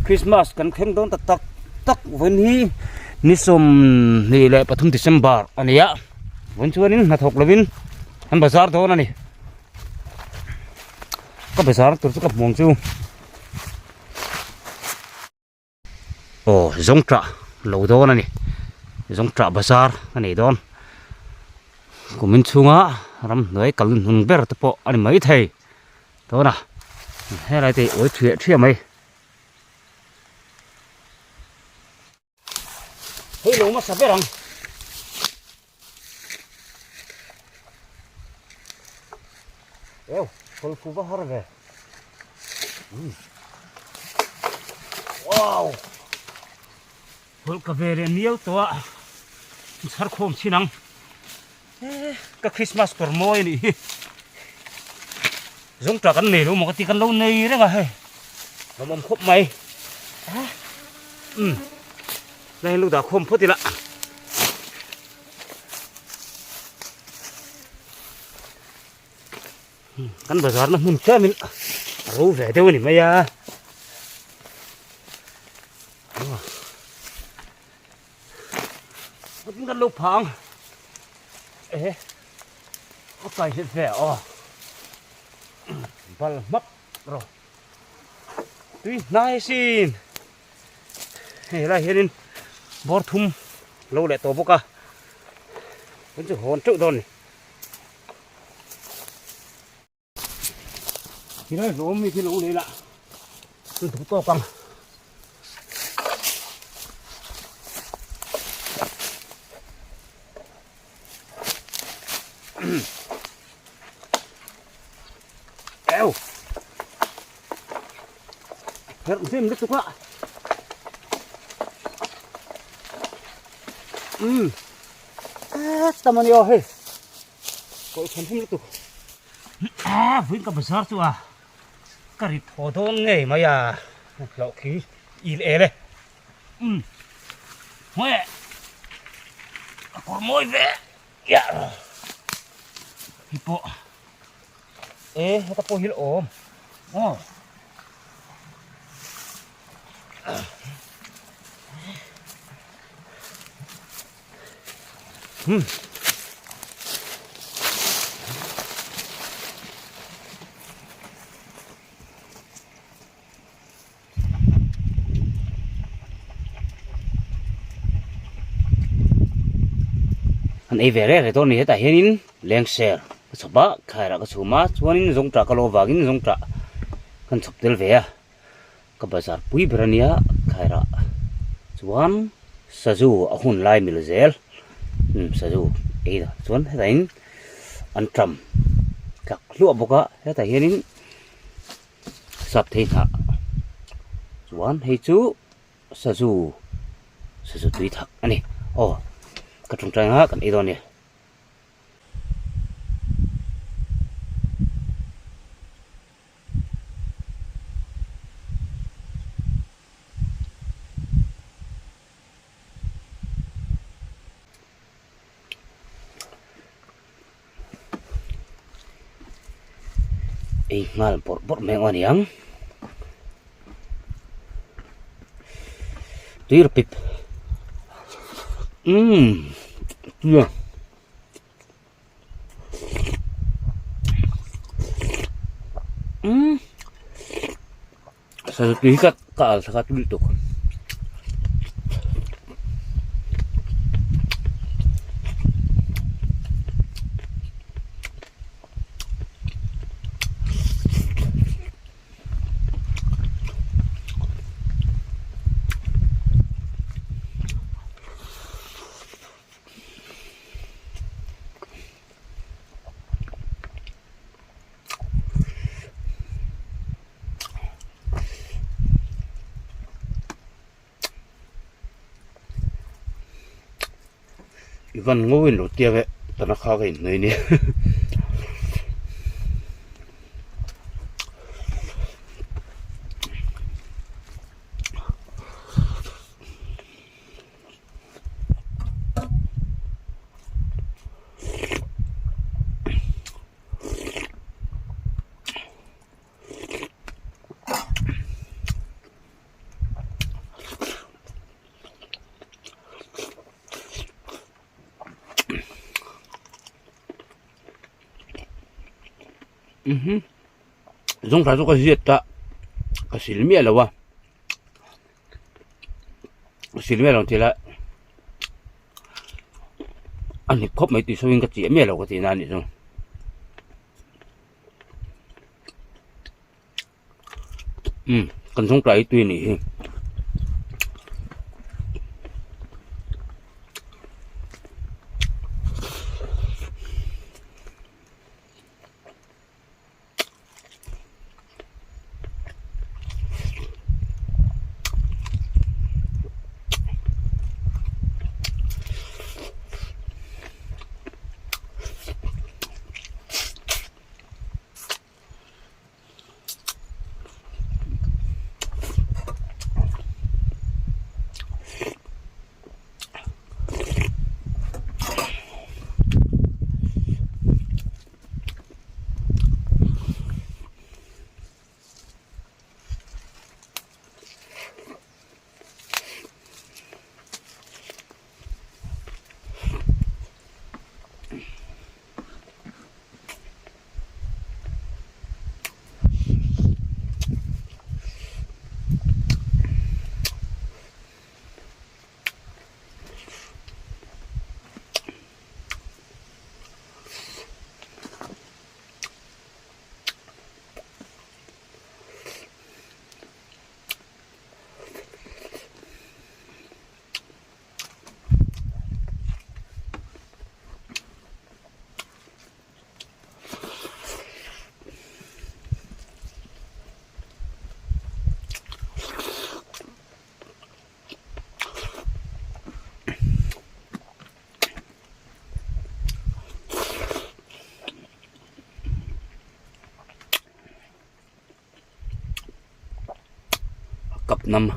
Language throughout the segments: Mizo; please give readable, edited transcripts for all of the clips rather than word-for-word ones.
Christmas kan thleng dawn ta tak tak vawiin hi ni 23 December a ni a vawiin chuanin hnathawk lovin an bazar dawn a ni ka bazar tur chu ka hmuh ang chu. Aw zawngṭah lo dawn a ni zawngṭah bazar a nei dawn kumin chhunga ramhnuai kal hnun ber te pawh a ni maithei tawna helai te hi uai ṭhiah ṭhiah mai. Hei lo hmasa ber ang. Eo, kol fu va har ve. Wow! Kol ka ve leh miau tawh a. Chhar khawm chin ang. Ka Christmas kawr mawi a nih hi. Zawngṭah kan nei lo maw ka ti kan lo nei reng a hei. Lawmawm khawp mai. Umm. Lai hian lo dah khawm phawt ila. Kan bazar na hmun tlemin a ro ve deuh a ni mai a. Kan lo phang. Ehe. A kai hlet ve aw. Bal hmak rawh. Tui hnai sin. Hei helai hianin bawr thum lo leh tawh bawk a. Tun chu hawn teuh dawn a ni. Tilai hlawm mi khi lo lei la chu duh tawk ang. Eo. Herh hlim lutuk a. Um. Tam ani aw hei. Kawih than hlim lutuk. A vawiin ka bazar chu a ka ri thaw dawn ngei mai a hlauh khi il el e umm hmawih e a kawr mawi ve ya hi pawh e heta pawh hi la awm aw. Hmm. An ei ve reng reng dawn a ni hetah hianin lengser ka chhawp a khairah ka chhum a chuanin zawngṭah ka lo avangin zawngṭah kan chhawp tel ve a. Ka bazar pui ber a nia khairah chuan sazu a hun lai mil zel umm sazu ei dah chuan hetah in an ṭam tlak hluah bawk a hetah hianin sap thei hnah chuan hei chu sazu sazu tui thak a ni aw ka ṭawngṭai ang a kan ei dawn a nia. Ei nghal bawrh bawrh mai ang aniang tui rawh pip umm tui a. Umm tui hi ka ka al thla kha tui lutuk. I van ngawin lo tia ve tana kha ka inhnawih a nia. Zawngtah chu ka ziat a ka sil miah lo a sil miah lo ang thil a a hnip khawp mai tih sawiin ka chiah miah lo ka tih na a nih chu. Umm kan chhungtlai hi tui a nih hi. Kap nam.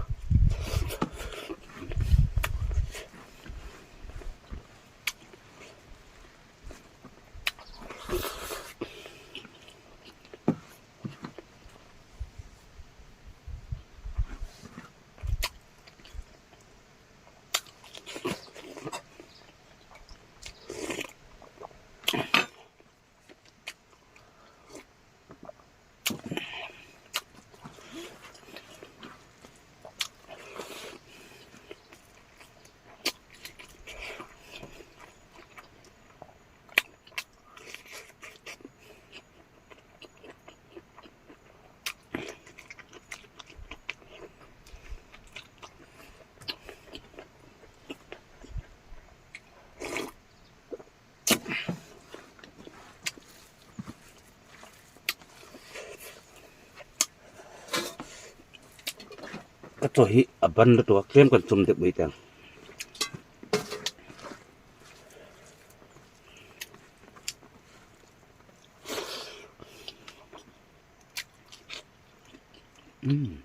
Ka chaw hi a ban lutuk a tlem kan chum deuh mai teh ang. Umm.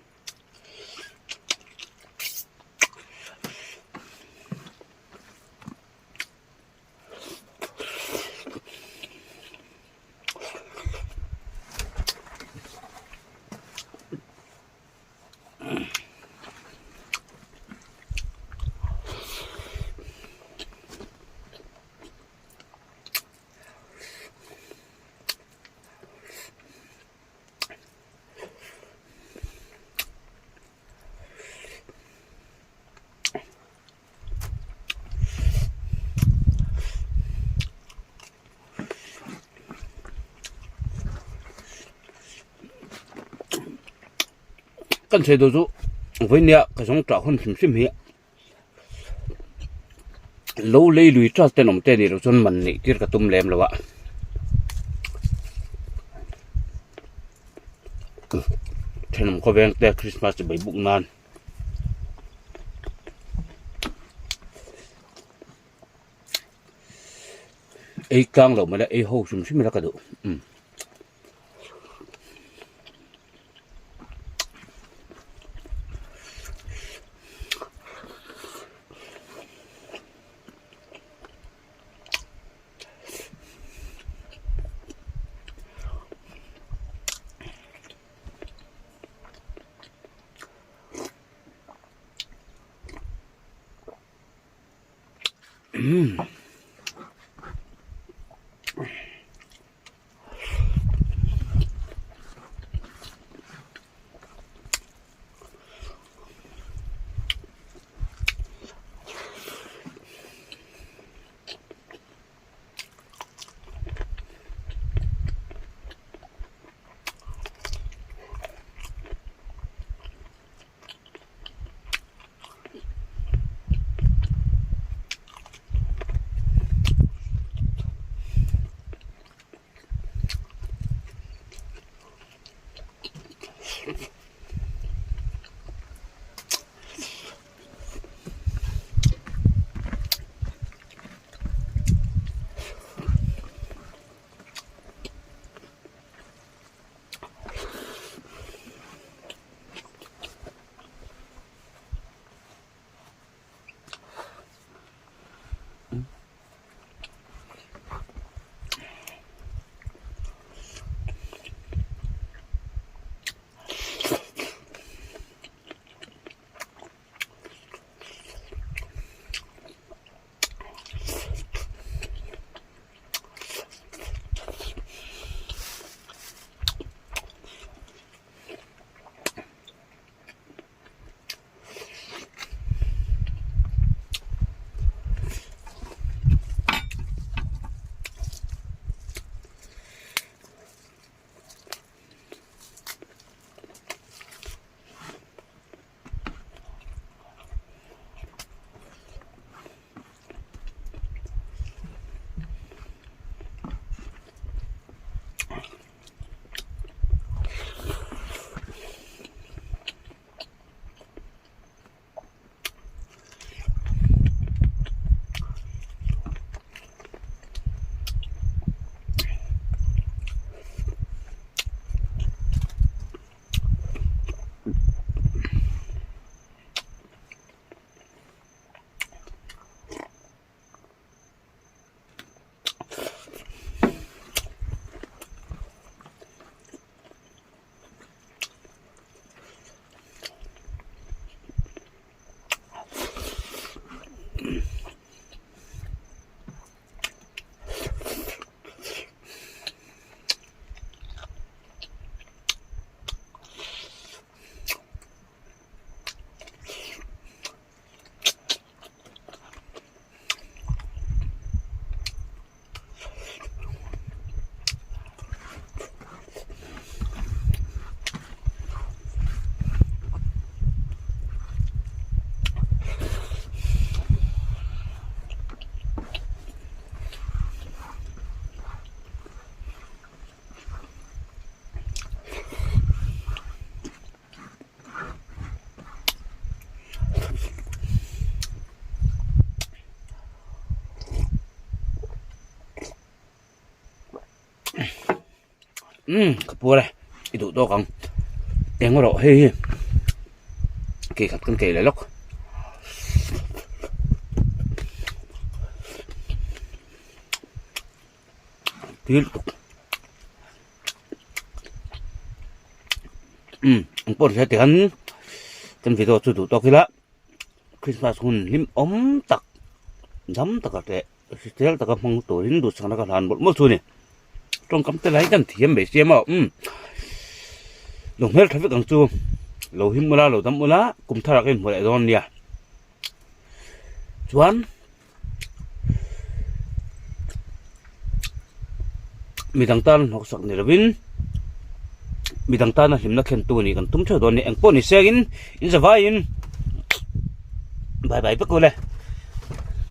Kan sawi duh chu vawinia ka zawng tah hun hrim hrim hi lo lei lui tlat ten awm te nih loh chuan man neih tir ka tum lem lo a thenawm khawveng te christmas chibai buk nan. Ei tlang loh mai la ei ho hrim hrim ila ka duh umm. Umm. Umm ka puar e i duh tawk ang eng erawh hei hi kei khat kan kei leh lawk. Tui lutuk umm ang pawh hria tihian kan video chu duh tawk ila Christmas hun hlim awm tak dam taka teh. Hrisel taka hmang turin duhsakna ka hlan mawlh mawlh chu a ni. Tawngkam te lai kan thiam mai sia maw umm lo hmel tha vek ang chu lo him ula lo dam ula kum thar ah ka inhmuh leh dawn nia chuan midang tan hnawksak ni lovin midang tana hlimna thlentu nih kan tum theuh dawn a ni engpawh ni sengin in zavaiin bye bye vek ule.